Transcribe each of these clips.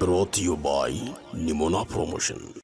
Brought to you by Nimona Promotion.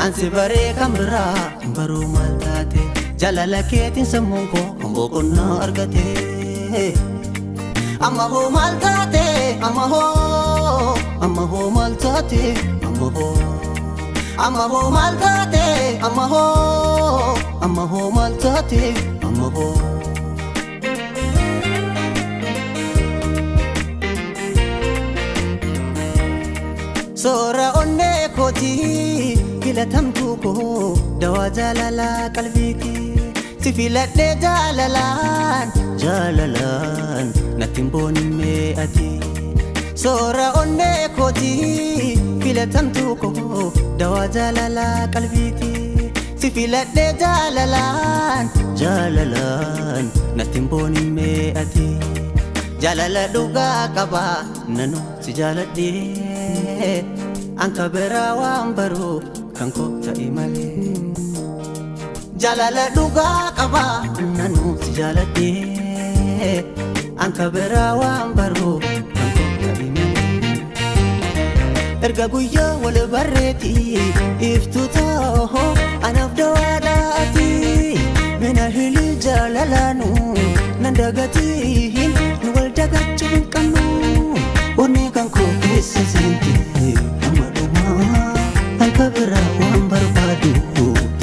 Ansi baree kan biraa baruu maal taate, jaalala keetiin sammuun koo boqonnaa argate. Amma hoo maal taate, amma hoo, amma hoo maal taate, amma hoo, amma hoo maal taate, amma hoo, amma hoo maal taate, amma hoo. Soora onnee kootii, filatamtuu koo, dawaa jaalalaa qalbiiti. Si filadhee jaalalaan, jaalalaan natti hin boonimmee ati. Soora onnee kootii, filatamtuu koo, dawaa jaalalaa qalbiiti. Si filadhee jaalalaan, jaalalaan natti hin boonimmee ati. Jaalala dhugaa qaba nanu si jaaladhee, anka biraa waan baruu kan koo ta'e malee. Jaalala dhugaa qaba nanu si jaaladhee, anka biraa waan baruu kan koo ta'e malee. Erga guyyaa wal barreeti iftu ta'oo anaaf dawaadhaati. Mina hilii jaalalaanu nan dagatiin, nu wal dagachuu hin qabnu. Onnee kan koo keessa seente amma dhumaa, anka biraa waan barbaadu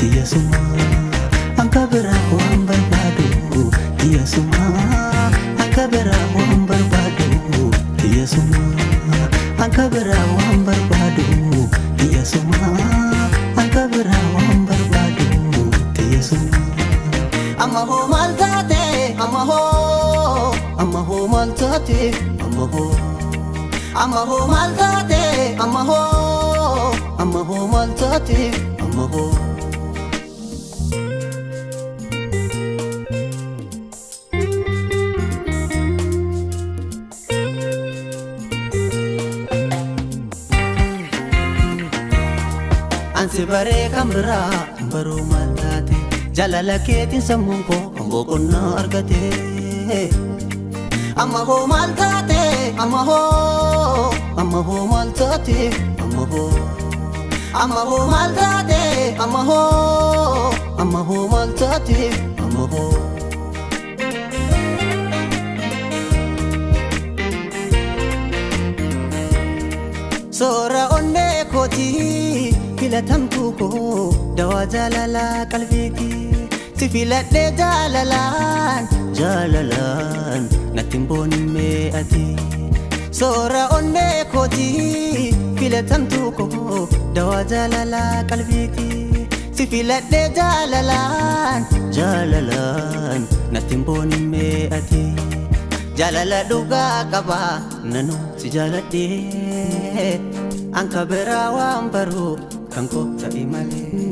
tiyyasumaa. Anka biraa waan barbaadu tiyyasumaa. Anka biraa waan barbaadu tiyyasumaa. Anka biraa waan barbaadu tiyyasumaa. Anka biraa waan barbaadu tiyyasumaa. Amma hoo maal taate, amma hoo, amma hoo maal taate, amma hoo, amma hoo maal taate, amma hoo, amma hoo maal taate, amma hoo. Ansi baree kan biraa baruu maal taate, jaalala keetiin sammuun koo boqonnaa argate. Amma hoo maal taate, amma hoo, amma hoo maal taate, amma hoo, amma hoo maal taate, amma hoo, amma hoo maal taate, amma hoo. Soora onnee kootii, filatamtuu koo, dawaa jaalalaa qalbiiti. Si filadhee jaalalaan, jaalalaan natti hin boonimmee ati. Soora onnee kootii, filatamtuu koo, dawaa jaalalaa qalbiiti. Si filadhee jaalalaan, jaalalaan natti hin boonimmee ati. Jaalala dhugaa qaba nanu si jaaladhee, anka biraa waan baruu kan koo ta'e malee.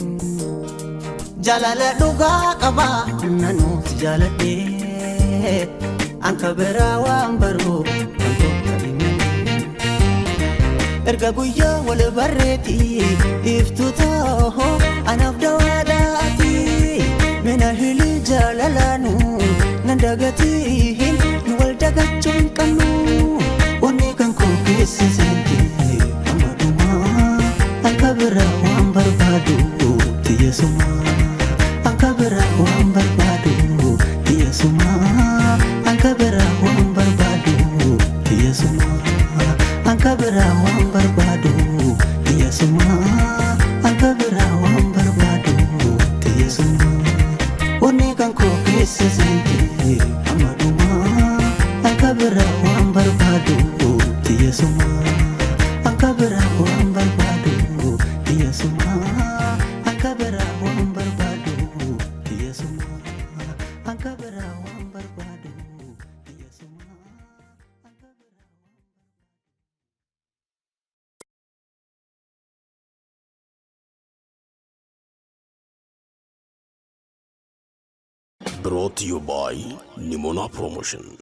Jaalala dhugaa qaba nanu si jaaladhee, anka biraa waan baruu kan koo ta'e malee. Erga guyyaa wal barreeti iftu ta'oo anaaf dawaadhaati. Mina hilii jaalalaanu nan dagatiin, nu wal dagachuu hin qabnu. Onnee kan koo keessa seente amma dhumaa, anka biraa waan barbaadu tiyyasumaa. Anka biraa waan barbaadu tiyyasumaa. Anka biraa waan barbaadu tiyyasumaa. Anka biraa waan barbaadu tiyyasumaa. Anka biraa waan barbaadu tiyyasumaa. Onnee kan koo keessa seente amma dhumaa, anka biraa waan barbaadu tiyyasumaa. Anka biraa waan barbaadu tiyyasumaa. Anka biraa waan barbaadu tiyyasumaa. Anka biraa waan barbaadu tiyyasumaa. Brought to you by Nimona Promotion.